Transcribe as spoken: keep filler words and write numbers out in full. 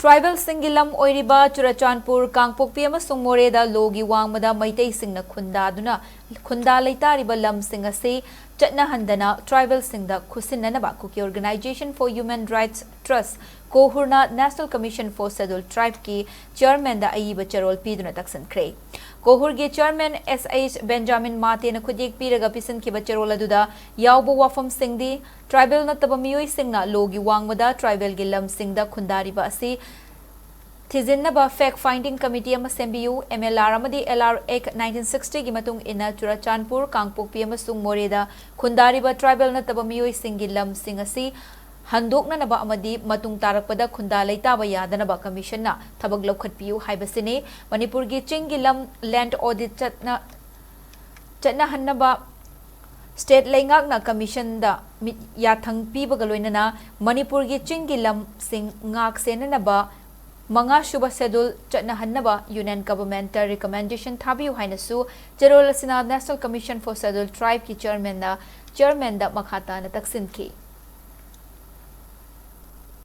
Tribalꯁꯤꯡꯒꯤ ꯂꯝ ꯑꯣꯏꯔꯤꯕ ꯆꯨꯔꯆꯥꯟꯄꯨꯔ, ꯀꯥꯡꯄꯣꯛꯄꯤ ꯑꯃꯁꯨꯡ ꯃꯣꯔꯦꯗ ꯂꯣꯒꯤ ꯋꯥꯡꯃꯗ ꯃꯩꯇꯩꯁꯤꯡꯅ ꯈꯨꯟꯗꯥꯗꯨꯅ ꯈꯨꯟꯗꯥ ꯂꯩꯇꯥꯔꯤꯕ ꯂꯝꯁꯤꯡ ꯑꯁꯤ ꯆꯠꯅꯍꯟꯗꯅ tribalꯁꯤꯡꯗ ꯈꯨꯠꯁꯤꯟꯅꯅꯕ Kuki Organisation for Human Rights Trust, ꯀꯣꯍꯨꯔꯅ National Commission for Scheduled Tribeꯀꯤ chairmanꯗ ꯑꯏꯕ ꯆꯦꯔꯣꯜ ꯄꯤꯗꯨꯅ ꯇꯛꯁꯤꯟꯈ꯭ꯔꯦ꯫ ꯀꯣꯍꯨꯔꯒꯤ chairman S H Benjamin Mateꯅ ꯈꯨꯠꯌꯦꯛ ꯄꯤꯔꯒ ꯄꯤꯁꯤꯟꯈꯤꯕ ꯆꯦꯔꯣꯜ ꯑꯗꯨꯗ ꯌꯥꯎꯕ ꯋꯥꯐꯝꯁꯤꯡꯗꯤ, tribal ꯅꯠꯇꯕ ꯃꯤꯑꯣꯏꯁꯤꯡꯅ ꯂꯣꯒꯤ ꯋꯥꯡꯃꯗ tribalꯒꯤ ꯂꯝꯁꯤꯡꯗ ꯈꯨꯟꯗꯥꯔꯤꯕ ꯑꯁꯤ ꯊꯤꯖꯤꯟꯅꯕ fact finding committee ꯑꯃ ꯁꯦꯝꯕꯤꯌꯨ꯫ M L R ꯑꯃꯗꯤ L R Act nineteen sixtyꯒꯤ ꯃꯇꯨꯡ ꯏꯟꯅ ꯆꯨꯔꯆꯥꯟꯄꯨꯔ, ꯀꯥꯡꯄꯣꯛꯄꯤ ꯑꯃꯁꯨꯡ ꯃꯣꯔꯦꯗ ꯈꯨꯟꯗꯥꯔꯤꯕ tribal ꯅꯠꯇꯕ ꯃꯤꯑꯣꯏꯁꯤꯡꯒꯤ ꯂꯝꯁꯤꯡ ꯑꯁꯤ ꯍꯟꯗꯣꯛꯅꯅꯕ ꯑꯃꯗꯤ ꯃꯇꯨꯡ ꯇꯥꯔꯛꯄꯗ ꯈꯨꯟꯗꯥ ꯂꯩꯇꯥꯕ ꯌꯥꯗꯅꯕ commissionꯅ ꯊꯕꯛ ꯂꯧꯈꯠꯄꯤꯌꯨ ꯍꯥꯏꯕꯁꯤꯅꯤ꯫ ꯃꯅꯤꯄꯨꯔꯒꯤ ꯆꯤꯡꯒꯤ ꯂꯝ land audit ꯆꯠꯅ ꯆꯠꯅꯍꯟꯅꯕ state ꯂꯩꯉꯥꯛꯅ commissionꯗ ꯃꯤꯠ ꯌꯥꯊꯪ ꯄꯤꯕꯒ ꯂꯣꯏꯅꯅ ꯃꯅꯤꯄꯨꯔꯒꯤ ꯆꯤꯡꯒꯤ ꯂꯝꯁꯤꯡ ꯉꯥꯛ ꯁꯦꯟꯅꯅꯕ ꯃꯉꯥꯁꯨꯕ schedule ꯆꯠꯅꯍꯟꯅꯕ union governmentꯇ recommendation ꯊꯥꯕꯤꯌꯨ ꯍꯥꯏꯅꯁꯨ ꯆꯦꯔꯣꯜ ꯑꯁꯤꯅ National Commission for Scheduled Tribeꯀꯤ chairmanꯅ, chairmanꯗ ꯃꯈꯥ ꯇꯥꯅ ꯇꯛꯁꯤꯟꯈꯤ꯫